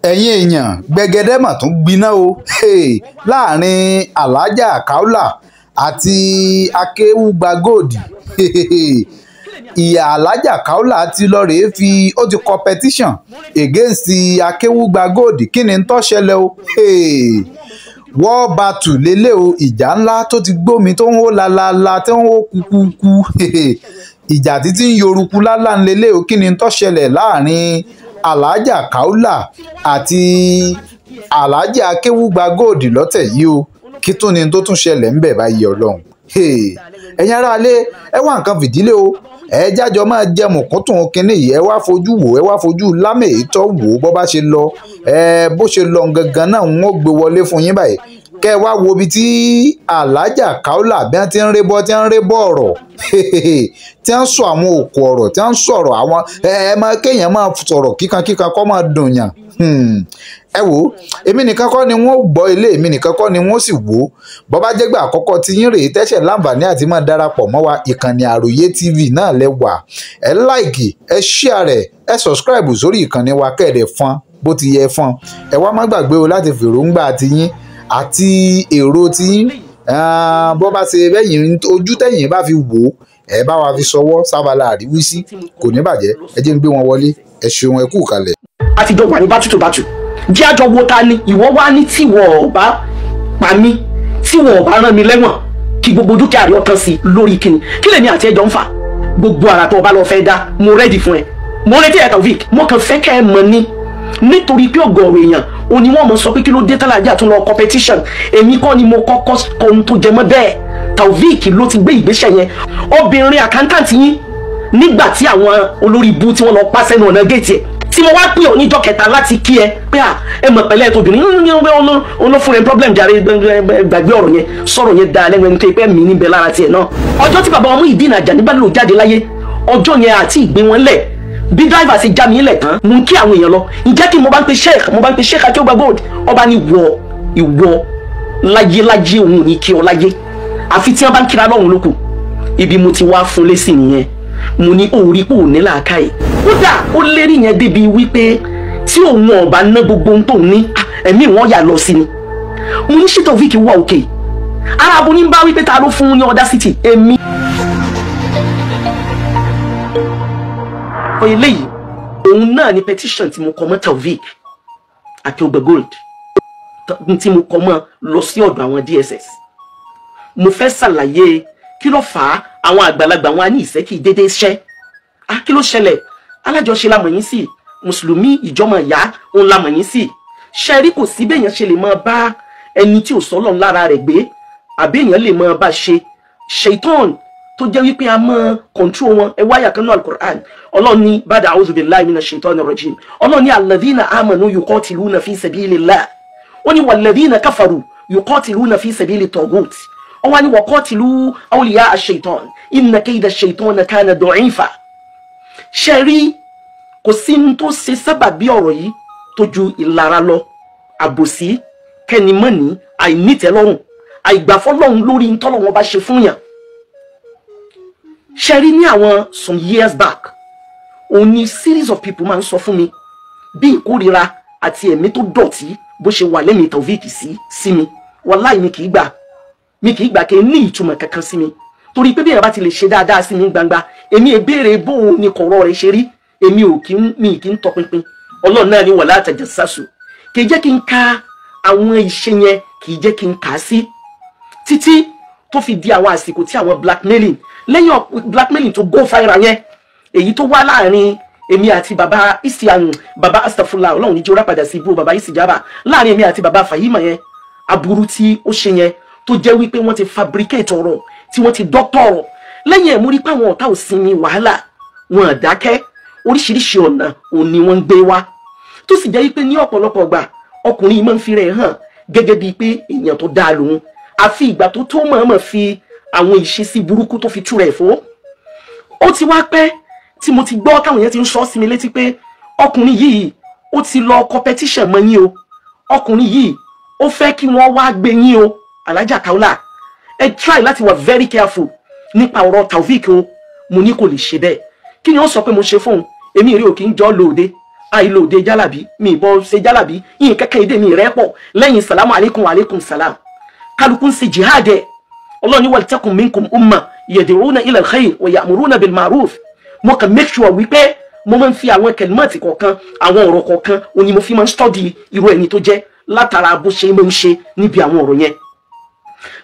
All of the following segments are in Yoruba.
Ẹ̀yin èèyàn, gbẹ̀gẹ́dẹ́ mà tún gbiná o láàrin Alhaja Kaola àti Akéwúgbagold. Ìyá Alhaja Kaola ti lọ rèé fi ó ti kọ petition against Akéwúgbagold. Kí ni tó ṣẹlẹ̀ o? War battle lélẹ̀ o, ìjà ńlá tó ti gbómi tó ń hó lalala tó ń hó kúkúkú, ìjà títí ń yoruku lálá ńlélẹ̀ o. Kí ni tó ṣẹlẹ̀ láàrin Alhaja Kaola àti Alhaji Akéwúgbagold lọ́tẹ̀ yìí o? Kí tún ni tó tún ṣẹlẹ̀ ń bẹ̀ báyìí? Ọlọ́run, ẹ̀yin aráalé, ẹ wá nǹkan fìdílé o, ẹ jájọ máa jẹ mọ̀kúntùn kínní yìí. Ẹ wá fojú wò, ẹ wá fojú lámèétọ́ wò bó bá ṣe lọ, ẹ bó ṣe lọ gangan náà ń gbé wọlé fún yín báyìí. Kẹ́ ẹ wá wo ibi tí Alhaja Kaola bí wọ́n ti ń rébọ́, tí wọ́n ń rébọ́ ọ̀rọ̀, tí wọ́n ń sọ àwọn òkú ọ̀rọ̀, tí wọ́n ń sọ̀rọ̀ àwọn ẹ máa kéèyàn máa sọ̀rọ̀ kíkankíkan kọ́ máa dùn yàn. Ẹ wò ó, èmi nìkan kọ́ ni wọ́n gbọ́ ilé, èmi nìkan kọ́ ni wọ́n sì wò ó. Bọ́ bá jẹ́gbà àkọ́kọ́ tí yín rèé tẹ́sẹ̀ láǹfààní àti máa darapọ̀ mọ́ wa, ìkànnì Àròyé TV náà lẹ wà. Ẹ láìkì, ẹ ṣíà rẹ̀, ẹ sọ̀scribe sórí ìkànnì wa kẹ́ẹ̀dẹ̀ fọn bó ti yẹ fọn. Ẹ wá má gbàgbé o láti fèròǹgbà tiyín àti èrò tiyín, bọ́ bá ṣe bẹ́yìn ojú tẹ̀yìn bá fi wò ó, ẹ bá wa fi sọwọ́ sábàlá àríwísí, kò ní bàjẹ́. Ẹ jẹ́ ń gbé wọn wọlé. Ẹ ṣeun, ẹ kú kalẹ̀. Àtijọ́ wà ní battle to battle, jẹ́ àjọ wo ta ni ìwọ wá ní tí wọ́n ò bá pa mí, tí wọ́n ò bá rán mi lẹ́wọ̀n, kí gbogbo dúkìá rẹ̀ ọ̀tán sí lórí kíni? Kí lèmi àti ẹjọ́ ń fà? Gbogbo ara tó o bá lọ fẹ́ dá, mo rẹ́dì fún ẹ, mo retí ẹ Taofeek. Mo kàn fẹ́ kẹ́ ẹ mọ̀ ni, nítorí pé ọ̀gọ̀ọ̀rọ̀ èèyàn ò ní wọ́n mọ̀ sọ pé kí ló dé tálàjà tún lọ competition. Èmi kọ́ ni mo kọ́kọ́ kọ ohun tó jẹ mọ́ bẹ́ẹ̀, Taofeek ló ti gbé ìgbésẹ̀ yẹn. Obìnrin accountant yín, nígbà tí àwọn olórí ibú tí wọ́n lọ pa sẹ́nu ọ̀nà géètì ẹ̀, tí mo wá pè ọ́ níjọ́ kẹta láti kí ẹ pé à ẹ mọ̀ pẹ̀lẹ́ tóbìnrin olófún rẹ problem jàre, gbàgbé ọ̀rọ̀ yẹn, sọ̀rọ̀ yẹn dáa lẹ́nu ẹni tó pẹ́ mi níbẹ̀ lára tiẹ̀ náà. Ọjọ́ tí bàbá ọmọ Muyideen Ajani Bello jáde láyé, ọjọ́ yẹn àti ìgbé wọn lẹ̀ bí driver ṣe já mi lẹ̀ tán, mo ń kí àwọn èèyàn lọ. Ǹjẹ́ kí mo bá ń pe sheikh, mo bá ń pe Sheikh Akéwúgbagold, ọba ní wọ ìwọ láyé láyé òun ò ní kí ọ láyé, àfi tí wọ́n bá ń kíra lọ́hùn lókù. Ibi mo ti wá fún lẹ́sìn nìyẹn. Mo ní òórí kò ní làákàyè, kódà ó lérí yẹn débi wípé tí òun ọba ná gbogbo ohun tó ní, ẹ̀mí wọn yà lọ sí ni. Mo ní ṣé Taofeek wà òkè ara abo ní bá wípé ta ló fún ní audacity èmi. Eléyìí òun náà ni petition tí mo kọ mọ́ Taofeek Akéwúgbagold, tí mo kọ mọ́ lọ sí ọ̀dọ̀ àwọn DSS. Mo fẹ́ ṣàlàyé kí ló fà á. Àwọn àgbàlagbà wọn á ní ìṣẹ́ kí déédéé ṣẹ́ á. Kí ló ṣẹlẹ̀? Alájọṣe la mọ̀ yín sí, mùsùlùmí ìjọmọ̀ ìyá òun la mọ̀ yín sí. Ṣe rí, kò sí béèyàn ṣe lè máa bá ẹni tí ò sọ́lọ̀ lára rẹ̀ gbé, àbí èèyàn lè máa bá ṣe ṣèitán tó jẹ́ wípé a máa control wọn. Ẹ wáyà kan náà, Al-Qur'an, Ọlọ́run ní bàdà a'udhu billahi minash shaitani rajim, Ọlọ́run ní alladhina amanu yuqatiluna fi sabilillah, ó ní walladhina kafaru yuqatiluna fi sabili taghut, ó wá ní waqatilu awliya ash-shaytan inna kayda ash-shaytani kana da'ifa. Ṣe rí, kò sí ní tó ṣe sábàbí ọ̀rọ̀ yìí tó ju ìlara lọ, àbòsí, kẹ́nimọ́ni, àìnítẹ́lọ́rùn, àìgbàfọ́lọ́run lórí ntọ́lọ́wọ́n bá ṣe fún yàn. Ṣe rí, ní àwọn some years back, òun ni series of people máa ń sọ fún mi bí ìkórira àti ẹ̀mí tó dọ̀tí bó ṣe wà lẹ́mìí Taofeek sí mi. Wàláì, mi kì í gbà, mi kì í gbà kí n ní ìtumọ̀ kankan sí mi, torí pé bí èèyàn bá ti lè ṣe dáadáa sí mi gbangba, èmi è béèrè bóun ni kọ̀rọ̀ rẹ̀ ṣe rí. Èmi ò kí ń, mi kì í tọpinpin. Ọlọ́run náà ní wala tajassasu, kì í jẹ́ kí n ka àwọn ìṣe yẹn, kì í jẹ́ kí n kà á sí, títí tó fi di àwọn àsìkò tí àwọn blackmailing, lẹ́yìn blackmailing tó go viral yẹn, èyí tó wá láàrin èmi àti bàbá isian, bàbá astafula, Ọlọ́run níjẹ́ ó padà sí ibú bàbá isijaba, láàrin èmi àti bàbá Fahima yẹn, aburú tí ó ṣe yẹn tó jẹ́ wípé wọ́n ti fabricate ọ̀rọ̀, tí wọ́n ti doctor ọ̀rọ̀ lẹ́yìn ẹ̀, mo rí pé àwọn ọ̀tá ò sinmi wàhálà, wọn ò dákẹ́. Oríṣiríṣi ọ̀nà òun ni wọ́n ń gbé wá, tó sì jẹ́ wípé ní ọ̀pọ̀lọpọ̀ ọgbà, ọkùnrin yìí máa ń fi rẹ̀ hàn gẹ́gẹ́ bíi pé èèyàn tó dáa lòun, àfi ìgbà tó tó mọ̀ọ́mọ̀ fi àwọn ìṣesí burúkú tó fi tú rẹ̀ fó. Ó ti wá pẹ́ tí mo ti gbọ́ táwọn yẹn ti ń sọ sí mi létí pé ọkùnrin yìí, ó ti lọ competition mọ́ yín o, ọkùnrin yìí, ó fẹ́ kí wọ́n wá gbé yín o. Alhaja Kaola, ẹ try láti wà very careful nípa ọ̀rọ̀ Taofeek o. Mo ní kò lè ṣe bẹ́ẹ̀. Kí ni ó sọ pé mo ṣe fóun? Èmi rí, ò kí ń jọ́ lóde. Àìlò òde jálàbí, mi ìbọn ṣe jálàbí, yìí kẹ́kẹ́ èdè mi rẹ́ pọ̀ lẹ́yìn salamu alaikum wa alaikum salam. Kálukú ń ṣe jihad ẹ̀. Ọlọ́run ní waltakum minkum umma yad'una ila al-khayr wa ya'muruna bil ma'ruf. Mo kàn make sure wípé mo máa ń fi àwọn kẹlímọ̀tì kọ̀ọ̀kan, àwọn ọ̀rọ̀ kọ̀ọ̀kan, òun ni mo fi máa ń study irú ẹni tó jẹ́ látara bó ṣe máa ń ṣe níbi àwọn ọ̀rọ̀ yẹn.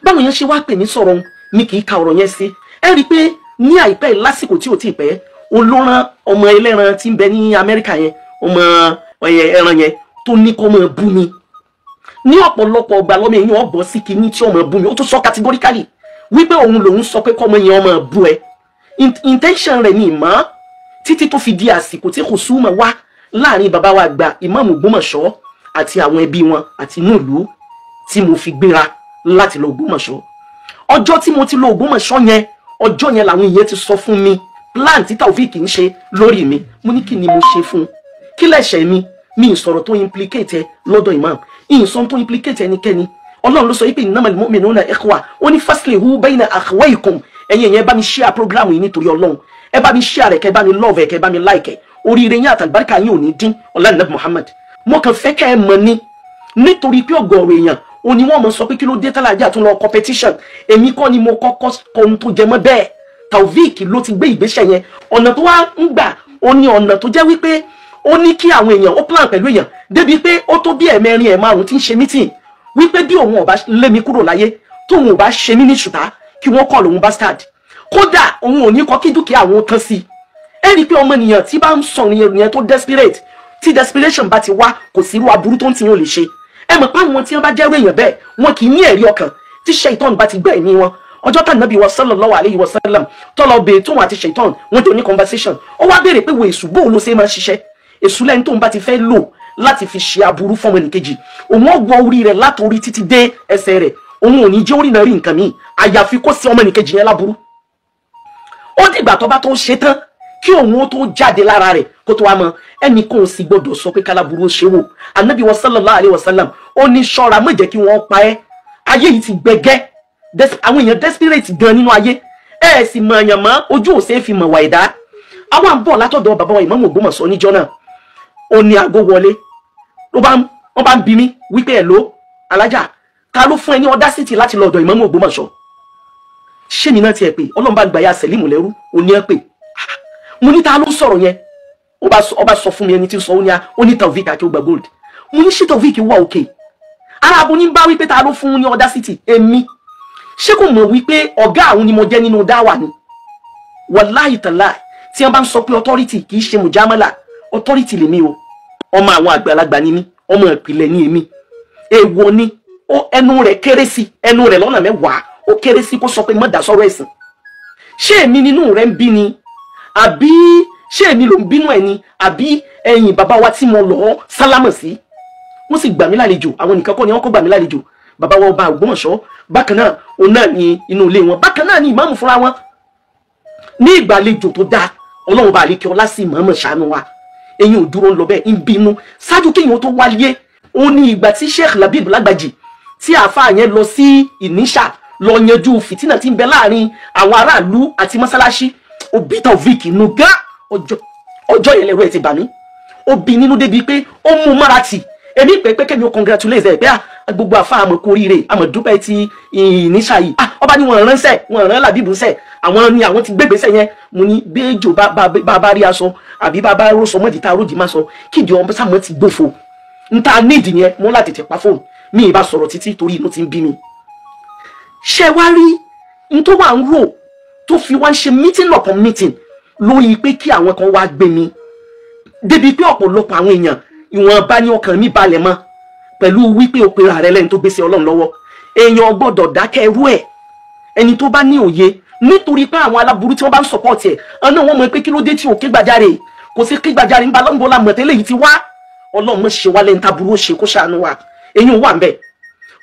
Báwọn yẹn ṣe wá pè mí sọ̀rọ̀, mi kì í ka ọ̀rọ̀ yẹn sí. Ẹ rí i pé ní àìpẹ́ lásìkò tí ò tí ì pẹ́, olóran ọmọ ẹlẹ́ran tí ń bẹ ní Amẹ́ríkà yẹn, ọmọ ẹran yẹn tó ní kó máa bú mi. Ní ọ̀pọ̀lọpọ̀ ọgbà lọ́mọ èèyàn ọ̀bọ̀ sí kinní tí ọmọ bú mi, ó tún sọ categorically wípé òun lòun sọ pé kọ́mọ yẹn ọmọ bú ẹ. Intention rẹ̀ ni ìmọ̀ títí tó fi di àsìkò tí kùsùmọ̀ wá láàrin bàbá wa àgbà Ìmáàmù Ògbómọ̀ṣọ́ àti àwọn ẹbí wọn àti inú ìlú tí mo fi gbéra láti lọ Ògbómọ̀ṣọ́. Ọjọ́ tí mo ti lọ Ògbómọ̀ṣọ́ yẹn, ọjọ́ yẹn làwọn èèyàn ti sọ fún mi plan tí Taofeek ń ṣe lórí mi. Mo ní kí ni mo ṣe fún un, kí lẹ̀ṣẹ̀ mi? Mi ì sọ̀rọ̀ tó implicate ẹ lọ́dọ̀ imam, ìsọ̀n tó implicate ẹnikẹ́ni. Ọlọ́run ló sọ yìí pé innamal mu'minuna ikhwa, ó ní faslihu bayna akhawaykum. Ẹ̀yin yẹn bá mi share program yìí nítorí Ọlọ́run, ẹ bá mi share rẹ̀, kẹ́ bá mi love ẹ̀, kẹ́ bá mi like ẹ̀. Oríire yín àtàlùbáríkà yín ò ní dín, ọlá nàbì Muhammad. Mo kàn fẹ́ kẹ́ ẹ mọ̀ ni, nítorí pé ọ̀gọ̀ọ̀rọ̀ èèyàn ó ní wọ́n mọ̀ sọ pé kí ló dé tálàjà tún lọ competition. Èmi kọ́ ni mo kọ́kọ́ kọ ohun tó jẹ mọ́ bẹ́ẹ̀. Taofeek ló ti gbé ìgbésẹ̀ yẹn. Ọ̀nà tó wá ń gbà ó ní ọ̀nà tó jẹ́ wípé ó ní kí àwọn èèyàn ó plan pẹ̀lú èèyàn débi pé ó tó bí ẹ̀mẹrin ẹ̀ márùn tí ń ṣe meeting wípé bí òun ọba lé mi kúrò láyé, tóun ò bá ṣe mí ní ṣùtá, kí wọ́n kọ́ lòun bastard. Kódà òun ò ní kọ́ kí dúkìá àwọn tán sí i. Ẹ rí i pé ọmọnìyàn tí bá ń sọ ìyẹn tó desperate, tí desperation bá ti wá, kò sí irú aburú tó ń tiyàn lè ṣe. Ẹ mọ̀ pé àwọn tí wọ́n bá jẹ́rú èèyàn bẹ́ẹ̀, wọn kì í ní ẹ̀rí ọkàn tí ṣaitan bá ti gbẹ́ ẹ̀mí wọn. Ọjọ́ tá nàbí wa sallallahu alayhi wa sallam tọ́lọ bèè tóun àti ṣaitan wọ́n jọ ní conversation. Ó wá béèrè pé wo èṣù bóun ló ṣe máa ń ṣiṣẹ́. Èṣù lẹ́ni tóun bá ti fẹ́ lò láti fi ṣe aburú fún ọmọnìkejì, òun ó wọ orí rẹ̀ látòrí títí dé ẹsẹ̀ rẹ̀, òun ò ní jẹ́ orí náà rí nǹkan míì àyàfi kó sí ọmọnìkejì yẹn láburú. Ó dìgbà tó bá tó ṣe tán kí òun ó tó jáde lára rẹ̀ kó tó wá mọ. Ẹnì kan ò sì gbọdọ̀ sọ pé káláburú ó ṣe wò. Ànábì wa sallallahu alayhi wa sallam ó ní ṣọ́ra, má jẹ́ kí wọ́n pa ẹ́. Ayé yìí ti gbẹgẹ́, àwọn èèyàn desperate gan nínú ayé. Ẹ sì mọ̀ èèyàn mọ́, ojú ò ṣeé fi mọ̀ wà ẹ̀dá. Àwọn à ń bọ̀ látọ̀dọ̀ bàbá wa Ìmáàmù Ògbómọ̀ṣọ́ níjọ́ náà, ó ní aago wọlé, wọ́n bá ń bi mí wípé ẹ̀ ló alájà, ta ló fún ẹ ní audacity láti lọ ọ̀dọ̀ Ìmáàmù Ògbómọ̀ṣọ́? Ṣé mi náà tiẹ̀ pé Ọlọ́run bá gbà ya Sẹ̀límù lẹ́rú, ó ní ẹ pé. Mo ní ta ló sọ̀rọ̀ yẹn? Ó bá sọ fún mi ẹni tí ń sọ, ó ní Taofeek Akeugba Gold. Mo ní ṣé Taofeek wà òkè? Ara abo ní bá wípé ta ló fún ní audacity? Èmi ṣé kò mọ̀ wípé ọ̀gá àwọn ni mo jẹ́ nínú dáwà ni? Wàláhì tàláhì, tí wọ́n bá ń sọ pé authority kì í ṣe mùjámálà, authority lèmi o. Ọmọ àwọn àgbàlagbà ni mí, ọmọ ìpìlẹ̀ ni èmi. Èèwọ̀ ni ẹnu rẹ̀ kéré sí, ẹnu rẹ̀ lọ́nà mẹ́wàá ó kéré sí kó sọ pé má dá sọ́rọ̀ ẹ̀sìn. Ṣé èmi nínú rẹ̀ ń bí ni? Àbí ṣé èmi ló ń bínú ẹ̀ ni? Àbí ẹ̀yìn bàbá wa tí mo lọ sálámọ̀ sí? Wọ́n sì gbà mí lálejò, àwọn nìkan kọ́ ni wọ́n kọ́ gbà mí lálejò. Bàbá wa ọba Ògbómọ̀ṣọ́ bákan náà, òun náà ni inú ilé wọn, bákan náà ni ìmáàmù fúnra wọn. Ní ìgbàlejò tó dáa, Ọlọ́run bá àlékè ọlá sí ìmáàmù ṣàánú wa. Eyín ò dúró ń lọ bẹ́ẹ̀, ń bínú ṣáájú kéèyàn tó wáyé. Ó ní ìgbà tí Sheikh Labib Lágbàjì tí àáfàá yẹn lọ sí Ìníṣà lọ yanjú fìtínà tí ń bẹ láàrin àwọn aráàlú àti mọ́sálásí. Ó bí Taofeek inú gán, ọjọ́ yẹn lẹ́rú ẹ̀ ti bà mí. Ó bí nínú débi pé ó mú mára tì. Èmi pé pé kẹ́mi ó congratulate ẹ̀ pé gbogbo àfáà àmọ̀ kú oríire, àmọ̀ dúpẹ́ ti Ìníṣà yìí. Ọba ní wọ́n ránṣẹ́, wọ́n rán Làbíbù sẹ́, àwọn ni àwọn ti gbégbèsè yẹn. Mo ní béèjò bá rí aṣọ àbí bá bá rọ́ṣọ mọ́dì tá a rójì má sọ, kídi ọmọ sàmọ́ ti gbófo. N ta nídìí yẹn, mo láti tẹ̀ pa fóònù mi ì bá sọ̀rọ̀ títí torí inú ti ń bí mi. Ṣé wá rí n tó wà ń rò tó fi wá ń ṣe meeting upon meeting lórí pé kí àwọn kan wá gbé mi débi pé ọ̀pọ̀lọpọ̀ àwọn èèyàn ìwọ̀nba ní ọkàn mi balẹ̀ mọ́ pẹ̀lú wípé o pera rẹ lẹ́ni tó gbèsè Ọlọ́run lọ́wọ́. Èèyàn gbọ́dọ̀ dákẹ́ ẹrú ẹ̀, ẹni tó bá ní òye, nítorí pé àwọn aláburú tí wọ́n bá ń support ẹ̀ ọ̀nà wọn mọ̀ pé kí ló dé tí ò ké gbàjarè, kò sí ké gbàjarè ń balọ̀nbọ̀lá mọ̀tẹ́lẹ̀ yìí ti wá. Ọlọ́run mọ̀ ṣe wá lẹ́ni táburú ó ṣe kó ṣàánú wa. Eyín wà ń bẹ̀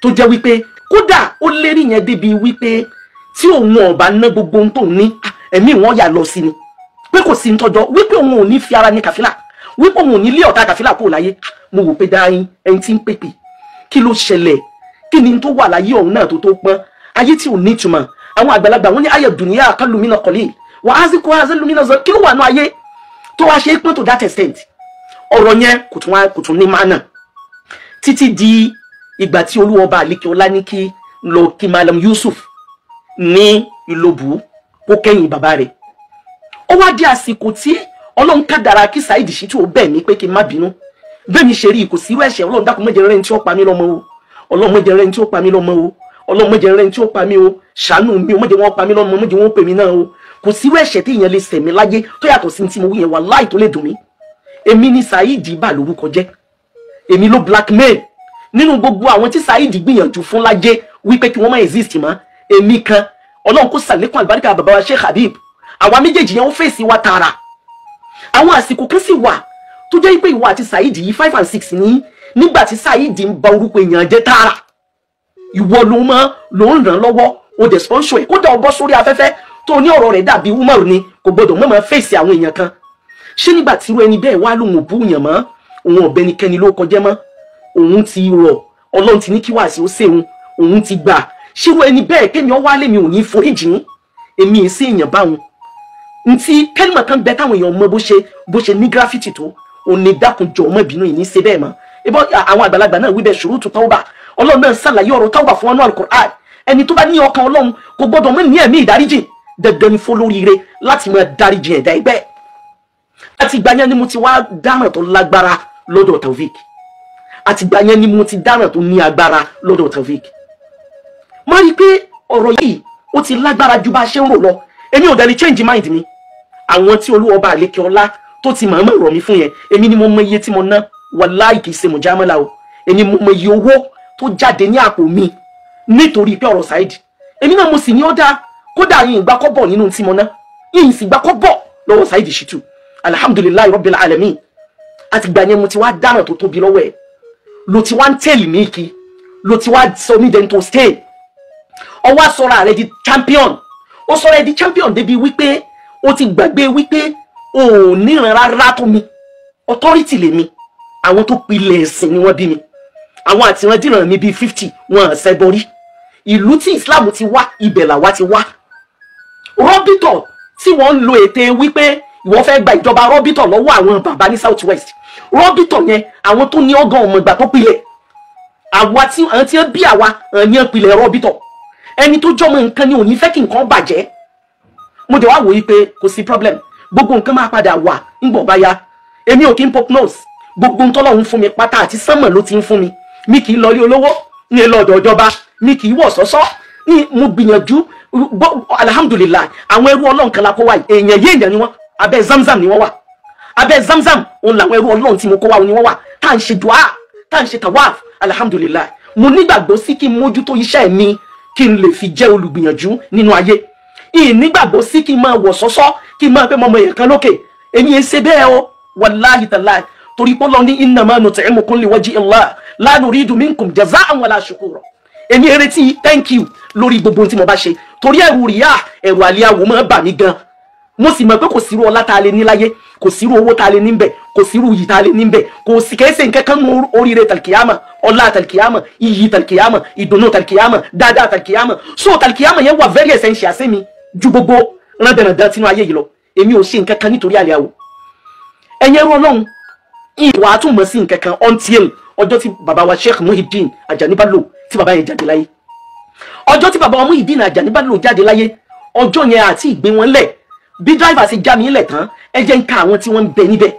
tó jẹ́ wípé kódà ó lérí yẹn débi wípé tí òun ọ̀bá ná gbogbo ohun tóun ní, ẹ̀mí wọn yà lọ sí ni, pé kò sí ntọ́jọ́, wípé òun ò ní fi ara ní kàfílà, wípé òun ò ní lé ọ̀tá kàfílà kúrò láyé. Mo wò pé dáhìn ẹni tí ń pèpè, kí ló ṣẹlẹ̀? Kí ni tó wà láyé ọ̀hún náà tó pọ́n ayé tí ò ní ìtumọ̀? Àwọn àgbàlagbà wọn ní ayé dùnìyà àkàlùmínà kọ̀lé wà á sì kó àzẹ́lùmínà zọ. Kí ló wà ní ayé tó wá ṣe é pọ́n to that extent? Ọ̀rọ̀ yẹn kò tún wá kò tún ní mánà títí di ìgbà tí Olúwọba àlékè ọlá ní kí lọ kí Malam Yusuf ní Ìlobù kó kẹ́yìn bàbá rẹ̀. Ó wá di àsìkò tí Ọlọ́run kádàrá kí Saheed Shittu ó bẹ̀ mí pé kí n má bínú. Bẹ́ẹ̀ mi ṣe rí, kò sí irú ẹ̀ṣẹ̀. Ọlọ́run dákun má jẹ́ rẹ́ni tí ó pa mí lọ́mọ o, Ọlọ́run má jẹ́ rẹ́ni tí ó pa mí lọ́mọ o, Ọlọ́run má jẹ́ rẹ́ni tí ó pa mí o, ṣàánú mi o, má jẹ́ wọ́n pa mí lọ́mọ, má jẹ́ wọ́n pè mí náà o. Kò sí irú ẹ̀ṣẹ̀ tí èèyàn lè ṣẹ̀ mí láyé tó yàtọ̀ sí tí mo wí yẹn, wàláì tó lè dùn mí. Èmi ni Saheed bà lórúkọ jẹ́, èmi ló blackmail nínú gbogbo àwọn tí Saheed gbìyànjú fún láyé wípé kí wọ́n má exist mọ́. Èmi kan, Ọlọ́run kó sàlékún àlùbáríkà bàbá wa Sheikh Habib, àwa méjèèjì yẹn ó fèsì wa tààrà. Àwọn àsìkò kan sì wà tó jẹ́ pé ìwọ àti Saheed yìí 5 and 6 ní nígbà tí Saheed ń ba orúkọ èèyàn jẹ́ tààrà, ìwọ ló mọ́ ló ń ràn lọ́wọ́, o dẹ̀ sponsor ẹ̀, kódà o bọ́ sórí afẹ́fẹ́ tó ní ọ̀rọ̀ rẹ̀ dàbí Umar ni, kò gbọdọ̀ mọ́ máa fèsì àwọn èèyàn kan. Ṣé nígbà tí irú ẹni bẹ́ẹ̀ wá lòun ò bú yàn mọ́, òun ọ̀bẹnikẹ́ni ló kọjẹ́ mọ́, òun ti rọ̀, Ọlọ́run ti ní kí wàásù ó ṣeun, òun ti gbà, ṣé irú ẹni bẹ́ẹ̀ kémi ọ wá lèmi ò ní foríjì? Èmi ì sí èèyàn báwọn. Ntí kẹ́lìmọ̀ kan bẹ táwọn èèyàn mọ bó ṣe ní gíráfìtì tó, òní dákunjọ ọmọ ìbínú yìí ní ṣe bẹ́ẹ̀ mọ́. Ibọ́ àwọn àgbàlagbà náà wíbẹ̀ ṣurutu tawba, Ọlọ́run náà ṣàlàyé ọ̀rọ̀ tawba fún ọnú Al-Qur'an. Ẹni tó bá ní ọkàn Ọlọ́run kò gbọ́dọ̀ mọ́ ní ẹ̀mí ìdáríjì, dandan ni fọlóríire láti máa dáríjì ẹ̀dá ẹgbẹ́. Àti ìgbà yẹn ni mo ti wá dáràn tó lágbára lọ́dọ̀ Taofeek. Àti ìgbà yẹn ni mo ti dáràn tó ní agbára lọ́dọ̀ Taofeek. Mo rí i pé ọ̀rọ̀ yìí ó ti lágbára ju bá a ṣe ń rò lọ. Èmi ò dẹ̀ lè change mind mi. Àwọn tí Olúwọba àlékè ọlá tó ti mọ̀ọ́mọ̀ rọ̀ mí fún yẹn, èmi ni mo mọ iye tí mo ná, wàláì kìí ṣe mùjámọ́lá o. Èmi mo mọ iye owó tó jáde ní àpò mi nítorí pé ọ̀rọ̀ Saheed. Èmi náà mo sì ní ọ́dà, kódà yìí ìgbà kọ́ bọ̀ nínú tí mo ná, yìí sì gbà kọ́ bọ̀ lọ́wọ́ Saheed Shittu. Alhamdulillahi rabbil alamin. Àti ìgbà yẹn mo ti wá dáràn tó tóbi lọ́wọ́ ẹ̀, ló ti wá ń tẹ̀lé mi kí, ló ti wá sọ mí dẹ́n tó stay. Ó wá sọra rẹ̀ di champion, ó sọra rẹ̀ di champion débi wípé ó ti gbàgbé wípé o ò níran rárá tó mi. Authority lèmi, àwọn tó pilẹ̀ ẹ̀sìn ni wọ́n bí mi, àwọn àtìrandíran mi bíi 50 wọn àṣẹ borí. Ìlú tí Islam ti wá, ibẹ̀ làwa ti wá. Rọ́bìtọ̀ tí wọ́n ń lo ète wípé ìwọ fẹ́ gba ìjọba rọ́bìtọ̀ lọ́wọ́ àwọn bàbá ní South West, rọ́bìtọ̀ yẹn àwọn tó ní ọgàn ọmọ ìgbà tó pilẹ̀ àwa tí àwọn tí wọ́n bí àwa ní pilẹ̀ rọ́bìtọ̀. Ẹni tó jọmọ nǹkan ni ò ní fẹ́ kí nǹkan bàjẹ́. Mo dẹ̀ wá wòye pé kò sí problem, gbogbo nǹkan máa padà wà ńgbọ̀ bá ya. Èmi ò kí ń pop nose, gbogbo ń tọ́lọ́hún fún mi pátá àti sánmọ̀ ló ti ń fún mi. Mi kì í lọ ilé olówó, ní ilé ọ̀dọ̀ ìjọba, mi kì í wọ̀ sọ́sọ́. Ní mo gbìyànjú, alhamdulillah, àwọn ẹrú Ọlọ́run kan la kó wá yìí, èèyàn yé èèyàn ni wọ́n, abẹ́ Zamzam ni wọ́n wà. Abẹ́ Zamzam òun làwọn ẹrú Ọlọ́run tí mo kó wá ni wọ́n wà, tá à ń ṣe dùá, tá à ń ṣe tawaf. Alhamdulillah, mo nígbàgbọ́ sí kí n mójútó iṣẹ́ mi kí n lè fi jẹ́ olùgbìyànjú nínú ayé. Ìnígbàgbọ́ sí kí n máa wọ̀ sọ́sọ́, kí n máa pẹ́ mọ́mọ́ èèyàn kan lókè. Èmi ẹ ṣe bẹ́ẹ̀ o, wàláhì tàláhì, torí pé Ọlọ́run ní innama nut'imukum liwajhi Allah la nuridu minkum jaza'an wala shukura. Èmi ẹ retí thank you lórí gbogbo ohun tí mo bá ṣe, torí ẹ̀rù ríyà, ẹ̀rù àlíyàwó máa bà mí gan. Mo sì mọ̀ pé kò sírú ọlá tá a lè ní láyé, kò sírú owó tá a lè ní bẹ̀, kò sírú iyì tá a lè ní bẹ̀, kò sì kẹ́sẹ̀ nǹkan kan mú oríire tàlkìyàmà, ọlá tàlkìyàmà, iyì tàlkìyàmà, ìdùnnú tàlkìyàmà, dáadáa tàlkìyàmà. So tàlkìyàmà yẹn wà very essential sí mi ju gbogbo rándanrandan sínú ayé yìí lọ. Èmi ò ṣe nǹkan kan nítorí àlẹ́ àwò. Ẹ̀yin ẹrú Ọlọ́run, ìwà àtúmọ̀ sí nǹkan kan until ọjọ́ tí bàbá wa Sheikh Muhyiddin Ajani Bello tí bàbá yẹn jáde láyé. Ọjọ́ tí bàbá wa Muhyiddin Ajani Bello jáde láyé, ọjọ́ yẹn àti ìgbé wọn lẹ̀. Bí driver ṣe já mi lẹ̀ tán, ẹ jẹ́ ń ka àwọn tí wọ́n ń bẹ níbẹ̀.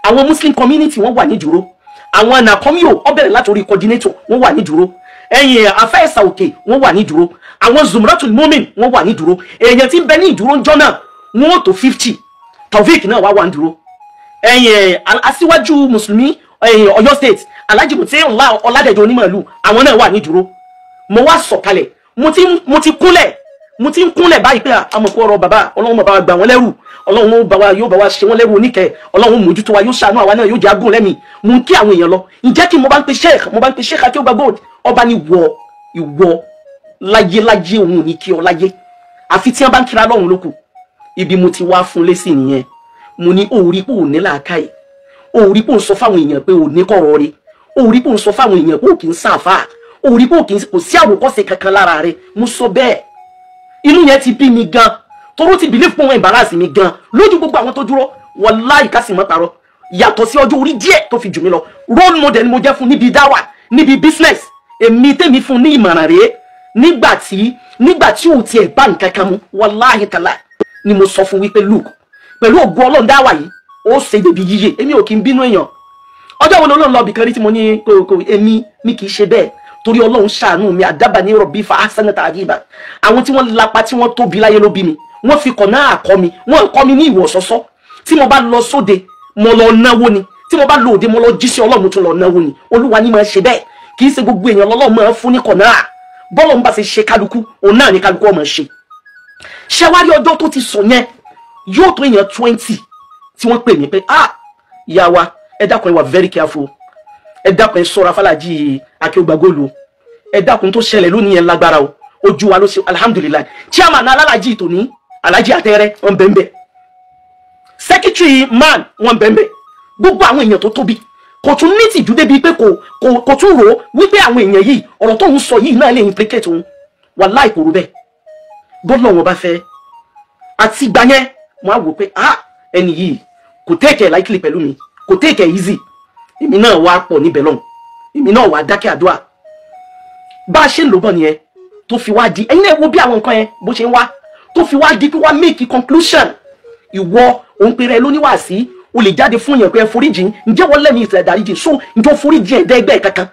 Àwọn Muslim community wọ́n wà ní dúró. Àwọn anakomio ó bẹ̀rẹ̀ láti orí coordinator wọ́n wà ní dúró. Ẹ̀yìn afẹ́ẹ̀sà òkè wọ́n wà ní dúró. Àwọn Zumratul Mumin wọ́n wà ní dúró. Èèyàn tí ń bẹ ní ìdúró ńjọ́ náà wọ́n ó tó 50. Taofeek náà wá wà ní dúró. Ẹ̀yìn aṣíwájú mùsùlùmí Ọ̀yọ́ State Alhaji Mutiullah Ọládẹ̀jọ onímọ̀lú àwọn náà wà ní dúró. Mo wá sọ̀kalẹ̀, mo ti kúnlẹ̀, mo ti ń kúnlẹ̀ báyìí pé àmọ̀kú ọ̀rọ̀ bàbá Ọlọ́run bàbá gbà wọ́n lẹ́rù, Ọlọ́run bàbá yóò bá wa ṣe wọ́n lẹ́rù oníkẹ́, Ọlọ́run mójútó wa, yóò ṣàánú àwa náà, yóò jẹ́ agún lẹ́mìí. Mo ń kí àwọn èèyàn lọ. Ǹjẹ́ kí mo bá ń pe sheikh, mo bá ń pe Sheikh Akeugba Gold, ọba ni wọ ìwọ láyé láyé òun ò ní kí ọ láyé, àfi tí wọ́n bá ń kíra lọ́run lókù. Ibi mo ti wá fún lésì nìyẹn. Mo ní òórí pò ní làákàyè, òórí pò ń sọ fáwọn èèyàn pé ò ní kọ̀rọ̀ rẹ̀, òórí pò ń sọ fáwọn èèyàn pé ò kì í sàfà, òórí pò kò sí àwòkọ́ṣe kankan lára rẹ̀. Mo sọ bẹ́ẹ̀, inú yẹn ti bí mi gan, toró ti believe pé wọ́n embarrass mi gan lójú gbogbo àwọn tó dúró. Wàláhì ká sì mọ́ parọ́, Yàtọ̀ sí ọjọ́ orí díẹ̀ tó fi jù mí lọ, role model ni mo jẹ́ fún níbi dáwà, níbi business. Èmi tèmi fún ní ìmọ̀ràn rèé nígbà tí ò tiẹ̀ bá nǹkan kan mu, wàláhì tàlá ni mo sọ fún wípé look, pẹ̀lú ògo Ọlọ́run dáwà yìí ó ṣe débi yíyẹ. Èmi ò kí ń bínú èèyàn. Ọjọ́ wo ni Ọlọ́run lọ bìkan rí tí mo ní kò èmi mi kì í ṣe bẹ́ẹ̀, torí Ọlọ́run ṣàánú mi. Àdábà ní rọ̀bì fa ahsana ta'diba. Àwọn tí wọ́n lapa tí wọ́n tóbi láyé ló bí mi, wọ́n fi kọ̀nà àkọ́ mi, wọ́n kọ́ mi ní ìwọ̀ sọ́sọ́. Tí mo bá lọ sóde mo lọ náwó ni, tí mo bá lọ òde mo lọ jíṣẹ́ Ọlọ́run mo tún lọ náwó ni. Olúwa ni máa ṣe bẹ́ẹ̀, kì í ṣe gbogbo èèyàn lọ́lọ́run máa fún ní kọ̀nà. Bọ́lọ̀ ń bá ṣe ṣe kálukú, òun náà ní kálukú ọmọ ṣe. Ṣẹwárí ọjọ́ tó ti sọ yẹn yóò tó èèyàn 20 tí wọ́n pè mí pé ah ìyá wa, ẹ dákun, ẹ wà very careful, ẹ dákun, ẹ ṣọ́ra fàlàjì Akéwùgbàgóòlù, ẹ dákun tó ṣẹlẹ̀ lónìí yẹn lágbára o, ojú wa ló ṣe. Alhamdulilayi, chairman alálàjì tòní Alhaji Àtẹrẹ wọn bẹ́ẹ̀, secretary man wọn bẹ́ẹ̀, gbogbo àwọn èèyàn tó tóbi kò tún ní tìjú débi pé kò tún rò ó wípé àwọn èèyàn yìí ọ̀rọ̀ tó ń sọ yìí náà lè implicate òun. Wàláì kò rò bẹ́ẹ̀. Bọ́lọ̀ wọn bá fẹ́ àti ìgbà yẹn mo á wò pé ah ẹni yìí kò take it lightly pẹ̀lú mi, kò take it easy. Èmi náà wá pọ̀ níbẹ̀ lọ́hùn, èmi náà wá dákẹ́ àdúrà. Bá a ṣe ń lò bọ̀ nìyẹn tó fi wá di, ẹ̀yin náà wo bí àwọn nǹkan yẹn bó ṣe ń wá tó fi wá di pé wá make conclusion. Ìwọ òun pèrè lóníwàásí, o lè jáde fún yẹn pé ẹ foríjì, ǹjẹ́ wọ́n lẹ́mìí ìtẹ̀ dáríjì? So ǹjọ́ foríjì ẹ̀dẹ́gbẹ́ kankan?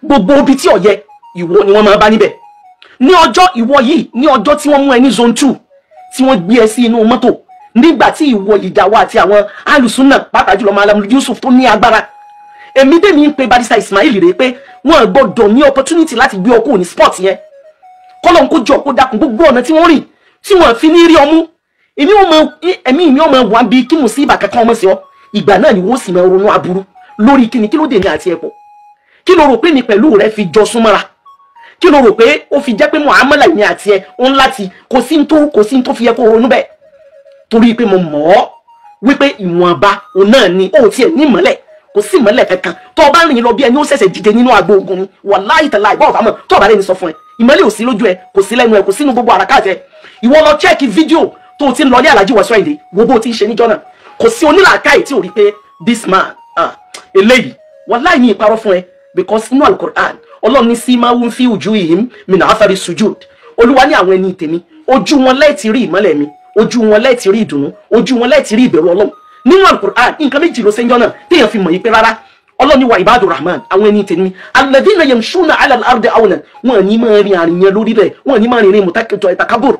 Gbogbo ibi tí ó yẹ ìwọ ni wọ́n máa bá níbẹ̀. Ní ọjọ́ ìwọ yìí, ní ọjọ́ tí wọ́n mú ẹ ní zone 2 tí wọ́n gbé ẹ sí inú mọ́tò, nígbà tí ìwọ ìjàwọ́ àti àwọn alùsùnà pàápàá jùlọ Malam Yusuf tó ní agbára, èmi tèmi ń pe Barrister Ismail rèé pé wọ́n gbọ́dọ̀ ní opportunity láti gbé ọkọ ní sport yẹn, kọ́lọ́n kó jọ kó dákun gbogbo ọ̀nà tí wọ́n rìn tí wọ́n fi ní rí ọmú. Èmi mi ọmọ wà bí kí mo sí ìbà kankan ọmọ sí ọ. Ìgbà náà ni wọ́n sì máa ronú aburú lórí kíni, kí ló dé ní àti ẹ̀pọ̀, kí ló rò pé mi pẹ̀lú rẹ fi jọ súnmọ́ra, kí ló rò pé ó fi jẹ́ pé muamala mi àti ẹ ń láti kò sí tó fi yẹ kó ronú bẹ́ẹ̀. Torí pé mo mọ̀ ọ́ wípé ìwọ̀nba òun náà ni ó tiẹ̀ ní ìmọ́lẹ̀, kò sí ìmọ́lẹ̀ kankan. Tó o bá rìn lọ bí ẹni ó ṣẹ̀ṣẹ̀ dìde nínú agbo ogun ni, wàláhì tàláhì bọ́ọ̀ bá mọ̀ tó o bá rẹ̀ ní sọ fún ẹ, ìmọ́lẹ̀ ò sí lójú ẹ, kò sí lẹ́nu ẹ, kò sínú gbogbo àràkàtẹ. Ìwọ lọ chẹ́ẹ̀kì fídíò tó ti ń lọ ní Alhaji Wasiu Ayinde, wo bó ti ń ṣe níjọ́ náà. Kò sí onílàákàyè tí ò rí pé this man eléyìí, wàláhì ní ìparọ́ fún ẹ, because inú Al-Qur'an Ọlọ́run ní sí máa ń fi wujuhihim min athari sujud. Olúwa ní àwọn ẹni tèmi, ojú wọn lẹ́ẹ̀tì rí ìmọ́lẹ̀ mi, ojú wọn lẹ́ẹ̀tì rí ìdùnnú, ojú wọn lẹ́ẹ̀tì rí ìbẹ̀rù Ọlọ́run. Nínú Al-Qur'an nǹkan méjì ló ṣe ń jọ́ náà téèyàn fi mọ̀ yí pé rárá Ọlọ́run ní wa ibadu rahman, àwọn ẹni tèmi alladhina yamshuna ala al-ardi awnan, wọn ní máa rin àrìn yẹn lórí rẹ̀, wọn ní máa rìnrìn mutakabur.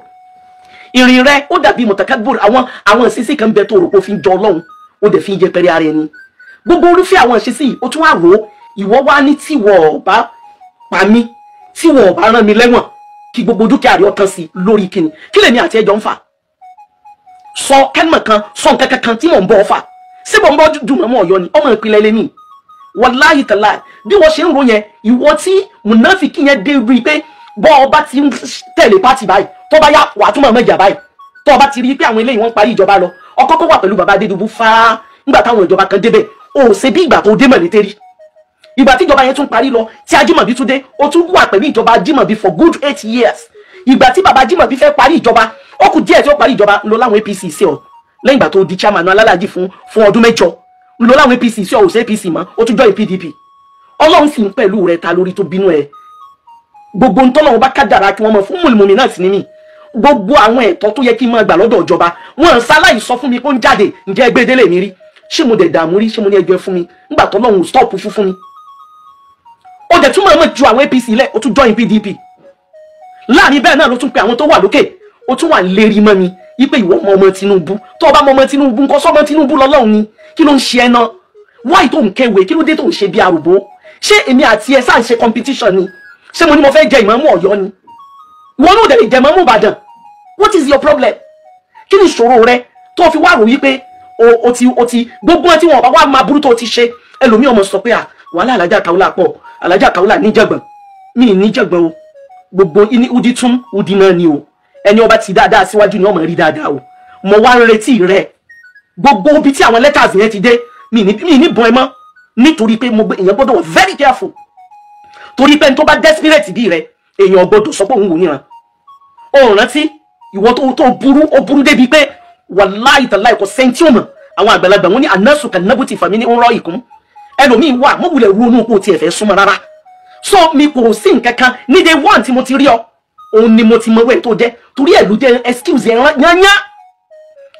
Ìrìn rẹ̀ ó dàbí mutakabur. Àwọn ìṣesí kan bẹ tó rò pé ó fi ń jọ Ọlọ́run, ó dẹ̀ fi ń yẹpẹrẹ ara ẹni. Gbogbo orúfẹ́ àwọn ìṣesí ó tún wá rò ó, ìwọ wá ní tíwọ ọba pa mí, tíwọ ọba rán mi lẹ́wọ̀n, kí gbogbo dúkìá rẹ̀ ọ̀tán sí lórí kíni? Kí lèmi àti ẹjọ́ ń fà? Sọ kẹ́mọ̀ kan, sọ nǹkan kankan tí mò ń bọ́ ọ fà. Ṣé mò ń bọ́ dùn mọ́ Ọ̀yọ́ ni? Ọmọ ìpínlẹ̀ lèmi. Wàláhì tàláhì bí wọ́n ṣe ń ro yẹn, ìwọ tí mùnáfíkì yẹn dé rí i pé bọ́ ọba ti ń tẹ̀lé pátì báyìí, tó bá yá wàá tún mọ̀ mẹ́jà báyìí. Tó ọba ti rí i pé àwọn eléyìí wọ́n ń parí ìjọba lọ, ọkọ́ kó wà pẹ̀lú bàbá Adédùbú fáá nígbà táwọn ìjọba kan débẹ̀, ó ṣe bí ìgbà tó dé mọ̀létẹ́rì. Ìgbà tí ìjọba yẹn tún parí lọ, tí Ajímọ̀bí tún dé, ó tún wà pẹ̀lú ìjọba Ajímọ̀bí for good 8 years. Ìgbà tí bàbá Ajímọ̀bí fẹ́ parí ìjọba, ó kù díẹ̀ tí ó parí ìjọba, ń lọ láwọn APC sí ọ. Lẹ́yìn ìgbà tó di chairman alálàájì fún ọdún 8, ń lọ láwọn APC sí ọ, ò sí APC mọ́, ó tún join PDP. Ọlọ́run sì ń pẹ̀lú rẹ̀ ta lórí tó bínú ẹ̀. Gbogbo ń tọ́lọ́run bá kádàrá kí wọ́n mọ̀ fún mùlùmí náà sí ní mi. Gbogbo àwọn ẹ̀tọ́ tó yẹ kí n máa gbà lọ́dọ̀ ìjọba, wọ́n ṣaláì sọ fún mi pé ó ń jáde, ǹjẹ́ ẹgbẹ́ délé mi rí? Ṣé mo dẹ̀ dààmú rí? Ṣé mo ní ẹjọ́ ẹ fún mi? Nígbà tọ́lọ́run stop fún mi. Ó dẹ̀ tún mọ̀ọ́mọ̀ ju àwọn APC lẹ̀, ó tún join PDP. Láàrin bẹ́ẹ̀ náà ló tún pe àwọn tó wà lókè, ó tún wà lérí mọ́ mi wípé ìwọ ọmọ ọmọ Tinubu, tó o bá mọ ọmọ Tinubu nǹkan sọ́mọ Tinubu lọ́lọ́run ni, kí ló ń ṣe ẹ náà? Wáyé tó ń kéwèé, kí ló dé tó ń ṣe bí arúgbó? Ṣé èmi àti ẹ sáà ń ṣe competition ni? Ṣé mo ní mo fẹ́ jẹ ìmáàmù Ọ̀yọ́ ni? Ìwọ náà dẹ̀ lè jẹ ìmáàmù Ìbàdàn. What is your problem? Kí ni ìṣòro rẹ tó fi wá rò wípé o ti gbogbo ẹ tí wọn bá wá máa burú tó ti ṣe? Ẹlòmíì ọmọ sọ pé à wàhálà Alhaja Kaola pọ̀, Alhaja Kaola níjàngbọ̀n. Mi níjàngbọ̀n o, gbogbo ní udi tún udi náà ni o, ẹni ọba ti dáadáa síwájú ni ọmọ rí dáadáa o. Mo wá ń retí rẹ gbogbo ibi tí àwọn letters yẹn ti dé, mi ní bọ́n ẹ mọ́, nítorí pé mo gbé èèyàn gbọ́dọ̀ wà very careful, torí pé ẹni tó bá desperate bí rẹ èèyàn gbọ́dọ̀ sọ pé òun wò níran. Ó rántí ìwọ tó burú, ó burú débi pé wàláhì tàláhì kò sẹ́ńtì ọmọ Àwọn àgbàlagbà wọn ní anasu kan nabuti fami ní ń rọ ìkún. Ẹlòmíín wà mọ́ wulẹ̀ ronú kó tiẹ̀ fẹ́ súnmọ́ rárá. So mi kò sí nǹkan kan ní day one tí mo ti rí ọ, òun ni mo ti mọ ewé tó jẹ́, torí ẹ̀ ló jẹ́ excuse ẹ̀ yányá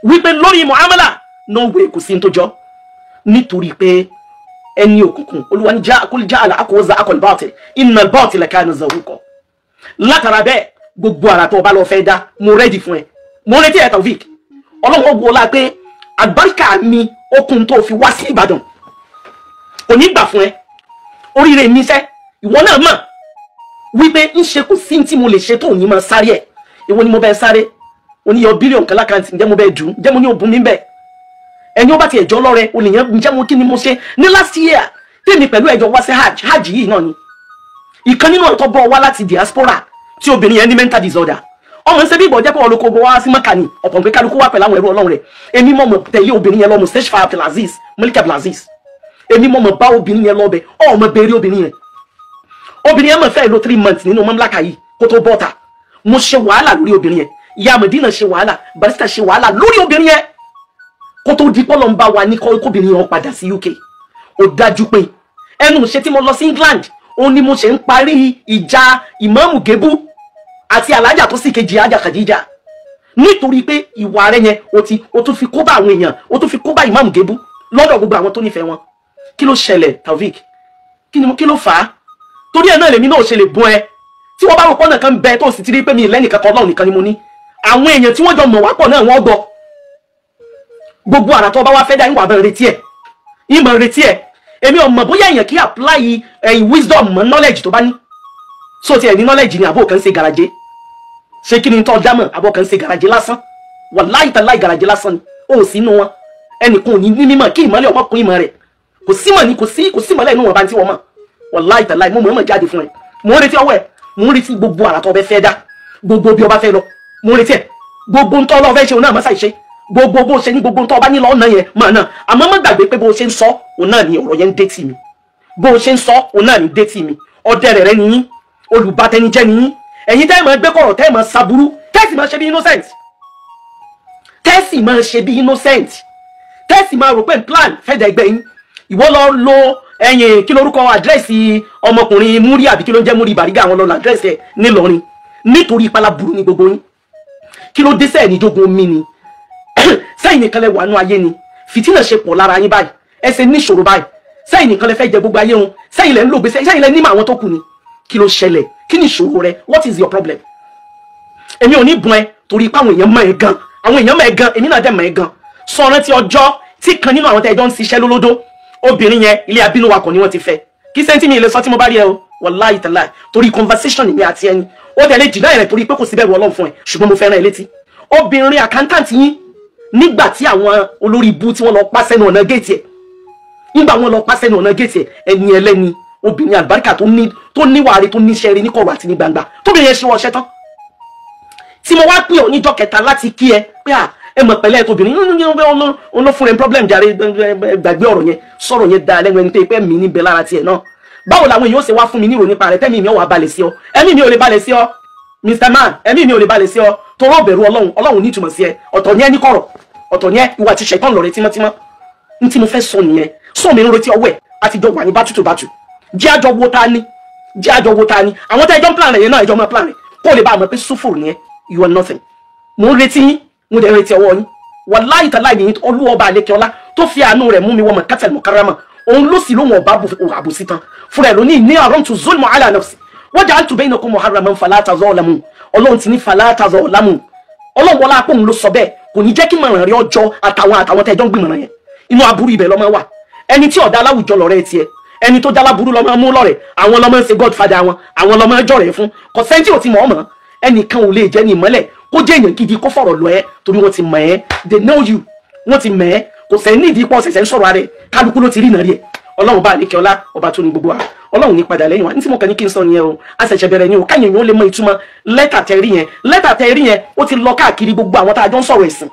wípé lórí muamala no way, kò sí ní tó jọ. Nítorí pé ẹni òkùnkùn Olúwa ní já kul já àlà akọ̀ọ́zà akọ̀lù báàtì innal batila kana zahuqa. Látara bẹ́ẹ̀ gbogbo àrà tó o bá lọ fẹ́ dá, mo rẹ́dì fún ẹ, mo retí ẹ Taofik. Ọlọ́run ó wọlá pé àlùbáríkà mi okùn tó fi wá sí Ìbàdàn kò ní gbà fún ẹ. Oríire mi sẹ́, ìwọ náà mọ̀ wípé ń ṣe kò sí tí mo lè ṣe tó ní máa sáré ẹ̀. Ìwọ ni mo bẹ́ẹ̀ sáré oníyọ bílíọ̀nù kan lákàntì, ǹjẹ́ mo bẹ́ẹ̀ dùn, ǹjẹ́ mo ní òbún mi bẹ́ẹ̀? Ẹni ó bá ti ẹ̀jọ́ lọ́rẹ olèyàn, ǹjẹ́ mo kí ni mo ṣe ní last year tèmi pẹ̀lú ẹ̀jọ̀ wá sí hajj? Hajj yìí náà ni ìkan nínú ọ̀tọ̀ bọ́ wá láti diaspora tí obìnrin yẹn ní mental disorder. Ọmọ ń ṣe bí ìbọn jẹ́ pé ọlọ́kọ̀ wá sí Mọ́kà ni, ọ̀pọ̀ pé kálukú wá pẹ̀lú àwọn ẹrú Ọlọ́run rẹ̀. Èmi mọ̀ mọ̀ tẹ̀lé obìnrin yẹn lọ Mustapha Abdulaziz, Malik Abdulaziz. Èmi mọ̀ mọ̀ bá obìnrin yẹn lọ́bẹ̀, ọmọ béèrè obìnrin yẹn. Obìnrin yẹn mọ̀ fẹ́ lò 3 months nínú mamlaka yìí kó tó bọ́ta. Mo ṣe wàhálà lórí obìnrin yẹn, ìyá Medina ṣe wàhálà, barista ṣe wàhálà lórí obìnrin yẹn kó tó di pọ́lọ́ ń bá wa ní kóbìnrin yẹn padà sí UK. Ó dájú pé ẹnu ṣe tí mo lọ sí England, ó ní mo ṣe ń parí ìjà Ìmáàmù Gébú àti alájà tó sì kejì ajá Khadija. Nítorí pé ìwà rẹ yẹn o tún fi kó bá àwọn èèyàn, o tún fi kó bá Ìmáàmù Gébú lọ́dọ̀ gbogbo àwọn tó nífẹ̀ẹ́ wọn. Kí ló ṣẹlẹ̀ Taofik? Kí ló fà á? Torí ẹ̀ náà lèmi náà ṣe lè bọ́ ẹ. Tí wọ́n bá rò pọ́nà kan bẹ tó sì ti rí pé mi lẹ́nìkan kan, Ọlọ́run nìkan ni mo ní. Àwọn èèyàn tí wọ́n jọ mọ̀ wá pọ̀ náà wọ́n gbọ́. Gbogbo àrà tó bá wá fẹ́ dá, ìwà bẹ̀rẹ̀ retí ẹ̀, ìmọ̀ retí ẹ̀. Èmi ò mọ̀ bóyá èèyàn kí apply ẹ̀yìn wisdom mọ́ knowledge tó bá ní. So ti ẹ̀ ní knowledge ni àbò kan ṣe garaje. Ṣé kí ni tó dámọ̀ àbò kan ṣe garaje lásán? Wàláhì tàláhì garaje lásán ni. Ó sì inú wọn. Ẹnìkan ò ní ní mímọ̀ kí ìmọ̀lẹ̀ ọmọkùnrin ìmọ̀ rẹ̀. Kò sí mọ̀ ni kò sí mọ̀lẹ́ inú wọn bá ń tí wọ́n mọ̀. Wàláhì tàláhì mo mọ̀ jáde fún ẹ. Mo ń retí ọwọ́ ẹ, mo ń retí gbogbo àrà tó bẹ fẹ́ dá, gbogbo bí ọba fẹ́ lọ, mo ń retí ẹ. Gbogbo ń tọ́ lọ fẹ́ ṣe òun náà mọ́sá ìṣe. Gbogbo bó ṣe ní gbogbo ń tọ́ ọba nílò ọ̀nà yẹn mọ̀ náà. Àmọ́ má gbàgbé pé bó ṣe ń sọ òun náà ni ọ̀rọ̀ yẹn ń dé tì mí. Bó ṣe ń sọ òun náà ni dé tì mí. Ọdẹ rẹ̀ rẹ̀ nìyí, olùbátẹnijẹ́ nìyí. Ẹ̀yin tẹ́ ẹ̀ máa gbé kọ̀rọ̀, tẹ́ ẹ̀ máa ṣaburú, tẹ́ sì máa ṣe bí innocent. Tẹ́ sì máa ṣe bí innocent. Tẹ́ sì máa rò pé plan fẹ́ dẹ̀gbẹ́ yín. Ìwọ lọ lo ẹ̀yìn kí lorúkọ àdírẹ́sì ọmọkùnrin Múrí àbí kí ló ń jẹ́ Múrí Bàrígà, àwọn lọ́la àdírẹ́sì ẹ̀ nílọrin. Nítorí ìpalá burú ni gbogbo yín. Kí ló dé sẹ́ẹ̀ ní jogun omi ni? Sẹ́yìn nìkan lẹ wà nú ayé ni. Fìtínà ṣe pọ̀ lára yín báyìí. Ẹ ṣe níṣòro báyìí. Sẹ́yìn nìkan lẹ fẹ́ jẹ gbogbo ayé wọn. Sẹ́yìn lẹ ń lògbé, sẹ́yìn lẹ nímọ̀ àwọn tó kù ni. Kí ló ṣẹlẹ̀? Kí ni ìṣòro rẹ? What is your problem? Èmi ò ní bùn ẹ torí pé àwọn èèyàn mọ̀ ẹ́ gan. Àwọn èèyàn mọ̀ ẹ́ gan, èmi náà dẹ̀ mọ̀ ẹ́ gan. Sọ rántí ọjọ́ tí kan nínú àwọn tẹ́ ẹ jọ ń ṣiṣẹ́ lólódó. Obìnrin yẹn ilé abínúwakọ̀ ni wọ́n ti fẹ́. Kí sẹ́ńtì mi lè sọ tí mo bá rí ẹ o, wàláhì tàláhì. Torí conversation mi àti ẹni, ó dẹ̀ lè jìnnà rẹ̀ torí pé kò sí bẹ̀rù Ọlọ́run fún ẹ, ṣùgbọ́n mo fẹ́ràn ẹ létí. Obìnrin accountant yín nígbà tí àwọn olórí ibú tí wọ́n lọ pa sẹ́nu ọ̀nà géètì ẹ̀, nígbà wọ́n lọ pa sẹ́nu ọ̀nà géètì ẹ̀, ẹni ẹlẹ́ni obìnrin àlùbáríkà tó níwà rẹ̀, tó níṣẹ́ rẹ̀ ní kọ̀rọ̀ àti ní gbangba, tóbìnrin yẹn ṣe wọ́n ṣẹ́ tán. Tí mo wá pè ọ́ níjọ́ kẹta láti kí ẹ pé à ẹ mọ̀ pẹ̀lẹ́ tóbìnrin ló fún rẹ problem jàre, gbàgbé ọ̀rọ̀ yẹn, sọ̀rọ̀ yẹn da lẹ́nu ẹni pé mi níbẹ̀ lára tiẹ̀ náà. Báwo làwọn èèyàn ó ṣe wá fún mi nírò nípa rẹ tẹ́mi mi ò wá balẹ̀ sí ọ? Ẹ̀mí mi ò lè balẹ̀ sí ọ, Mr. Man, ẹ̀mí mi ò lè balẹ̀ sí ọ. Torọ́ bẹ̀rù Ọlọ́run, Ọlọ́run ní ìtumọ̀ sí ẹ. Ọ̀tọ̀ ni ẹ ní kọ̀rọ̀, ọ̀tọ̀ ni ẹ ìwà ti ṣẹ̀tàn lọ̀rẹ́ tímọ́tímọ́. N tí mo fẹ́ sọ nìyẹn. Sọ mi ń retí ọwọ́ ẹ̀, àti jọ wà ní bátútù bátù. Jẹ́ àjọ wo ta ni? Jẹ́ àjọ wo ta ni? Àwọn tẹ́ ẹjọ́ ń plan rẹ̀ yẹn náà, ẹjọ́ máa plan rẹ̀. Kó lè bá a mọ̀ pé sùfùrù ni ẹ, you are nothing. Mo ń retí yín, mo dẹ̀ ń retí ọwọ́ yín. Wàláhì tàláhì ní Olúwa àlékè ọlá tó fi àánú rẹ̀ mú mi wọ Makkatal Mukarrama. Òun ló sì lóhun ọba àbòsí tán. Fúnra ẹ̀ ló ní ní haramtu zulma ala nafsi. Wa ja'altu bainakum muharraman fala tazalamu. Ọlọ́run ti ní fala tazalamu. Ọlọ́run wọlá apá òun ló sọ bẹ́ẹ̀. Kò ní jẹ́ kí mọ̀ràn rí ọjọ́ àtàwọn tẹ́jọ́ ń gbìmọ̀ràn yẹn. Inú aburú ibẹ̀ lọ́mọ wà. Ẹni tí ọ̀dà aláwùjọ lọ̀rẹ́ tiẹ̀. Ẹni tó dáláburú lọ́mọ mú lọ́rẹ̀. Àwọn lọ́mọ ń ṣe godfather wọn. Àwọn lọ́mọ ń jọ̀rẹ̀ fún. Kò sẹ́ni tí ò ti mọ̀ ọ́ mọ̀. Ẹnìkan ò lè jẹ́ ní ìmọ́lẹ̀. Kó jẹ́ èèyàn gidi kó fọ̀rọ̀ lọ ẹ́ torí wọ́n ti mọ̀ ẹ́. They know you. Wọ́n ti mọ̀ ẹ́. Kò sẹ́ni ní ìdí pọ̀ ṣẹ̀ṣẹ̀ ń sọ̀rọ̀ rẹ̀. Kálukú ló ti rí ìnárí ẹ̀. Ọlọ́run bá àlékè ọlá ọba tó ní gbogbo wa. Ọlọ́run ní padà lẹ́yìn wa. Ní tí mo kàn ní kí n sọ nìyẹn o. A ṣẹ̀ṣẹ̀ bẹ̀rẹ̀ ni o. Káyọ̀ yẹn ó lè mọ ìtumọ̀ lẹ́tà tẹ rí yẹn. Lẹ́tà tẹ rí yẹn ó ti lọ káàkiri gbogbo àwọn tá a jọ ń sọ̀rọ̀ ẹ̀sìn.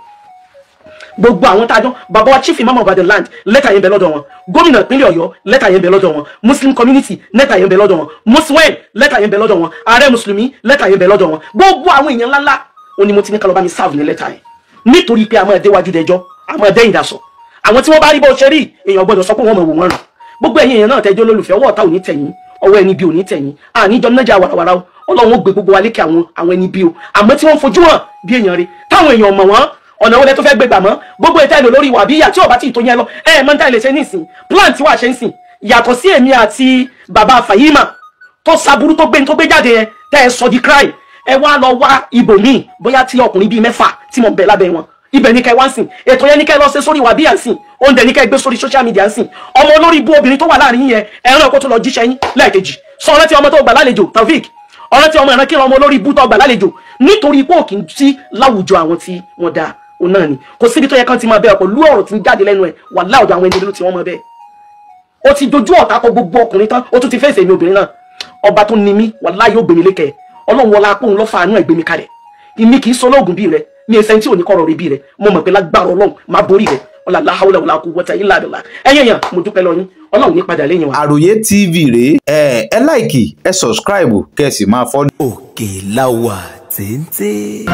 Gbogbo àwọn tá a jọ bàbá wa Chief Imam of the land, lẹ́tà yẹn bẹ lọ́dọ̀ wọn. Gómìnà ìpínlẹ̀ Ọ̀yọ́, lẹ́tà yẹn bẹ lọ́dọ̀ wọn. Muslim community, lẹ́tà yẹn bẹ lọ́dọ̀ wọn. Muslim, lẹ́tà yẹn bẹ lọ́dọ̀ wọn. Ààrẹ Mùsùlùmí, lẹ́tà yẹn bẹ lọ́dọ̀ wọn. Gbogbo àwọn èèyàn ńláńlá ó ní mo ti ní ká lọ bá mi serve ní lẹ́tà yẹn. Nítorí pé a máa déwájú dẹjọ́, a máa dẹ́yìn dasọ. Àwọn tí wọ́n bá rí bó ṣe rí, èèyàn gbọ́dọ̀ sọ pé wọ́n mọ̀ wò wọ́n ràn. Gbogbo ẹ̀yin èèyàn náà tẹ́jọ́ lólùfẹ́, ọwọ́ ọ̀tá ò ní tẹ̀yìn, ọwọ́ ẹni bí ò ní tẹ̀yìn, àníjọ nájà wàràwàrà o. Ọlọ́run ó gbé gbogbo wa lékè àwọn ẹni bí o, àmọ́ tí wọ́n fojú hàn bí èèyàn rí táwọn èèyàn mọ̀ wọ́n, ọ̀nà wọlé tó fẹ́ gbé gbà mọ́. Gbogbo ètò ẹ̀lò lórí ìwà bíyà tí ọba tí ìtò yẹn lọ ẹ mọ́ níta lè ṣe nísìn, plan tí wàá ṣe ń sìn yàtọ̀ sí èmi àti bàbá Fàyímà tó saburú tó gbé ní tó gbé jáde yẹn tẹ́ ẹ sọ di crime. Ẹ wá lọ wá ibòmíì, bóyá tí ọkùnrin bíi 6 tí mo bẹ̀ lábẹ́ wọn, ibẹ̀ ní kẹ́ wá ń sìn. Ètò yẹn ní kẹ́ lọ ṣe sórí ìwà bíyà ń sìn, oúnjẹ ní kẹ́ gbé sórí social media ń sìn. Ọmọ olórí ibú obìnrin tó wà láàrin yẹn, ẹran kó tó lọ jíṣẹ́ yín lẹ́ẹ̀kejì. Sọ ọ̀rẹ́ tí ọmọ tó gbà lálejò Taofik, ọ̀rẹ́ tí ọmọ ìran kí ọmọ olórí ibú tó gbà lálejò, nítorí pé òkì ń sí láwùjọ àwọn tí wọ́n dáa òun náà ni. Kò síbi tó yẹ kán ti máa bẹ́ẹ̀ pẹ̀lú ọ̀rọ̀ tí ń jáde lẹ́nu ẹ̀, wà láwùjọ àwọn ẹni ló ti wọ́n máa bẹ́ẹ̀. Ó ti dojú ọ̀tá kọ gbogbo ọkùnrin tán, ó tún ti fèsì èmi obìnrin náà. Ọba tó ní mí, wàláhì yóò gbé mi lékè. Ọlọ́run wọlá apóhun lọ́ fàánú ẹ̀ gbé mi kalẹ̀. Èmi kì í sọ lóògùn bí rẹ, mi ẹsẹ̀ tí ò ní kọ̀rọ̀ rẹ bí rẹ. Mo mọ̀ pé lágbára Ọlọ́run máa borí rẹ. Ọlá la hawla wala quwwata illa billah. Ẹ̀yin èèyàn, mo dúpẹ́ lọ yín, Ọlọ́run ní padà lẹ́yìn wa. Àròyé TV rèé, ẹ láìkì, ẹ sọ̀scribe, kẹ́ ẹ sì máa fọ́lọ̀. Òkè la wà téńté.